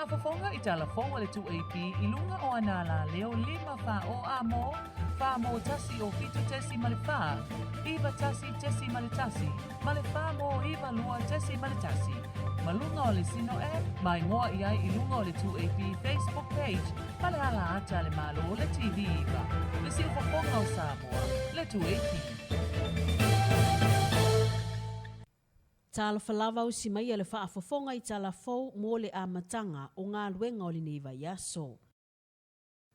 Faafofoga i tala fou a le 2AP i luga o ana alaleo 5 4 o A mo, 4 mo 1 o 7.4, 9 1.1 ma le 4 mo 9 2.1. Ma luga o le Sino app, maimoa i ai i luga o le 2AP Facebook page ma le ala ata a le Malo le TV 9, le siufofoga o Samoa, le 2AP. Talofa lava usi mai a le faafofoga i tala fou mo le amataga o galuega o lenei vaiaso.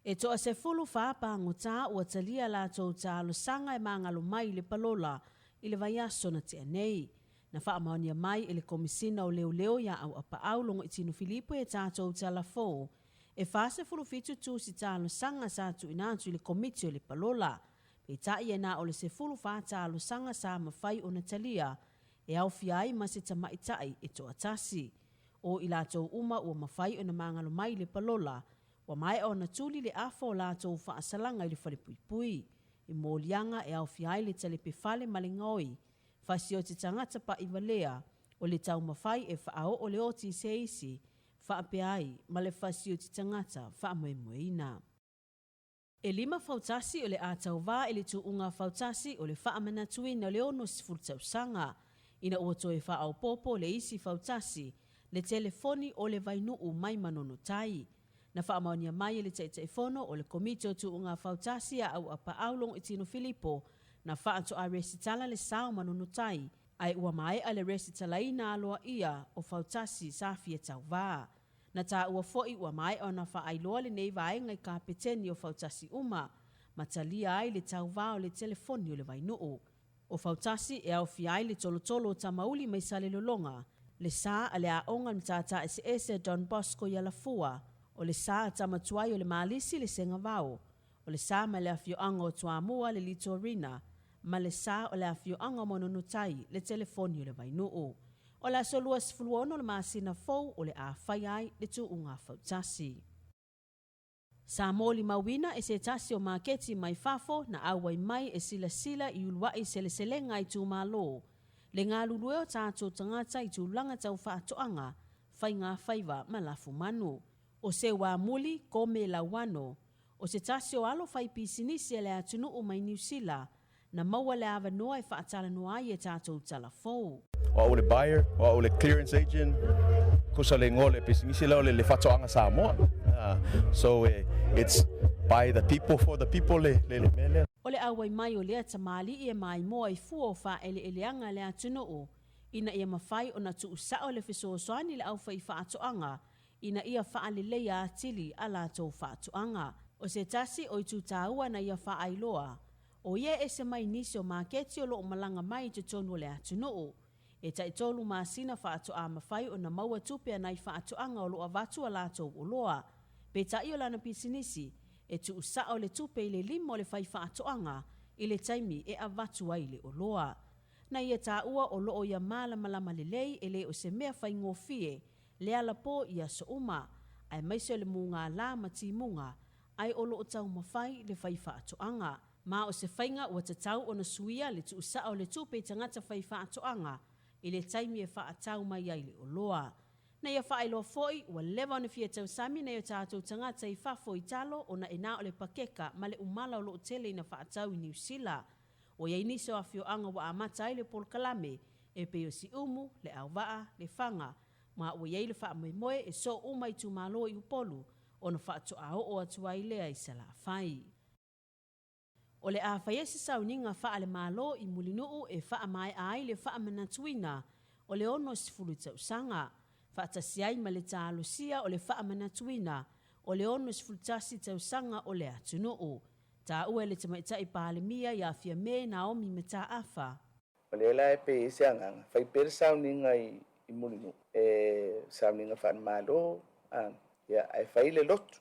E toa 14 pagota ua talia latou talosaga e magalo mai i le palola i le vaiaso na tea nei. Na faamaonia mai e le Komisina o Leoleo ia Auapaau Logoitino Filipo e tatou tala fou e 47 tusi talosaga sa tuuina atu i le Komiti o le Palola. Peitai e na o le 14 talosaga sa mafai ona talia e aofia ai ma se tamaitai e toatasi. O i latou uma ua mafai ona magalo mai i le palola, ua maea ona tuli le afa o latou faasalaga i le falepuipui. I moliaga e aofia ai le talepe fale ma le gaoi, fasioti tagata pa'ivalea, o le taumafai e faaoo le oti i se isi, faapea ai ma le fasioti tagata faamoemoeina. E 5 fautasi o le a tauvā i le tuuga fautasi o le faamanatuina o le 60 tausaga, ina ua toe faaopoopo le isi fautasi, le telefoni o le Vainuu mai Manono Tai. Na faamaonia mai e le Taitaifono o le Komiti o Tuuga Fautasi a Auapaau Logoitino Filipo, na faatoa resitala le sa o Manono Tai, ae ua maea le resitalaina aloaia o fautasi sa fia tauvā. Na taua foi ua maea ona faailoa lenei vaega i kapeteni o fautasi uma, ma talia ai le tauvā o le telefoni o le Vainuu. O fautasi e aofia ai le tolotolo o Tamauli mai Salelologa, le sa a le aoga le Matata Eseese a Don Bosco i Alafua, o le sa a Tamatuai o le Malisi le Segavao, o le sa ma le afioaga o Toamua le Litorina, ma le sa o le afioaga o Manonotai le telefoni o le Vainuu. O le aso 26 o le masina fou o le a fai ai le tuuga fautasi. Sa molimauina e se tasi o maketi mai fafo na auai mai e silasila i uluai seleselega itumalo, le galulue o tatou tagata i tulaga tau faatoaga, faiga faiva ma lafumanu. O Seuamuli Kome Lauano, o se tasi o alo fai pisinisi a le atunuu mai Niu Sila, na maua le avanoa e faatalanoa ai e tatou tala fou. O au le buyer, o au le clearance agent, kosa le igoa o le pisinisi lea o le Faatoaga Samoa. So it's by the people for the people le mea lea. O le auai mai o lea tamalii e maimoa i fua o faaeleeleaga a le atunuu ina ia mafai ona tuusao le fesoasoani i le aufaifaatoaga ina ia faaleleia atili a latou faatoaga. O se tasi o itu taua na ia faailoa, o ia e ese mai nisi o maketi o loo malaga mai i totonu o le atunuu. E taitolu masina faatoa mafai ona maua tupe a nai faatoaga o loo avatu a latou oloa. Peitai o lana pisinisi, e tuusao le tupe i le lima o le faifaatoaga i le taimi e avatu ai le oloa. Na ia taua o loo ia malamalama lelei e le o se mea faigofie le ala po i aso uma, aemaise o le mugala ma timuga, ae o loo taumafai le faifaatoaga. Ma o se faiga ua tatau ona suia le tuusao o le tupe i tagata faifaatoaga i le taimi e faatau mai ai le oloa. Na ia faailoa foi ua leva ona fia tausami nai o tatou tagata i fafo i talo ona e na o le pakeka ma le umala o loo tele ina faatau i Niu Sila. Ua i ai nisi o afioaga ua amata ai le polokalame e pei o Siumu, le Auvaa, le Faga, ma ua i ai le faamoemoe e soo uma itumalo i Upolu ona faatoa oo atu ai lea i Salafai. O le a fai ai se sauniga faale-Malo i Mulinuu e faamaea ai le faamanatuina o le 60 tausaga, faatasi ai ma le talosia o le faamanatuina o le 61 tausaga o le atunuu. Taua e le Tamaitai Palemia ia Fiame Naomi Mataafa. O lea la e pei ai se agaga, fai pea le sauniga i Mulinuu, e sauniga faale-Malo, ia, ae fai le lotu.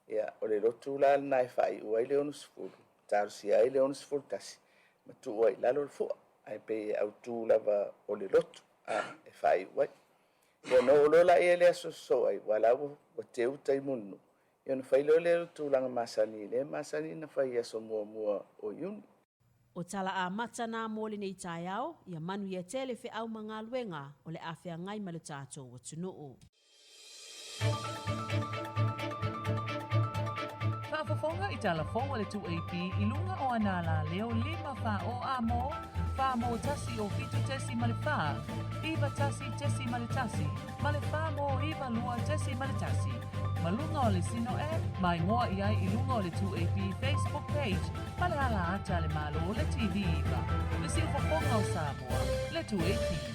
Ia, o le lotu la lena e faaiu ai le 60, talosia ai le 61, ma tuu ai i lalo le fua, ae pei e autu lava o le lotu e faaiu ai. Ia, ona oo loa laia i le aso sosoo ai, aua la ua teu tai Mulinuu, ia ona fai loa lea o le tulaga masani, lea e masani ona fai i aso muamua o Iuni. O tala amata nā mo lenei taeao, ia manuia tele feau ma galuega o le a feagai ma le tatou atunuu. Faafofoga i tala fou a le 2AP i luga o ana alaleo 5 4 o A mo, 4 mo 1 o 7.4, 9 1.1, ma le 4 mo 9 2.1. Ma luga o le Sino App, ma igoa i ai i luga o le 2AP Facebook page ma le ala ata a le Malo le TV 9. Le siufofoga o Samoa, le 2AP.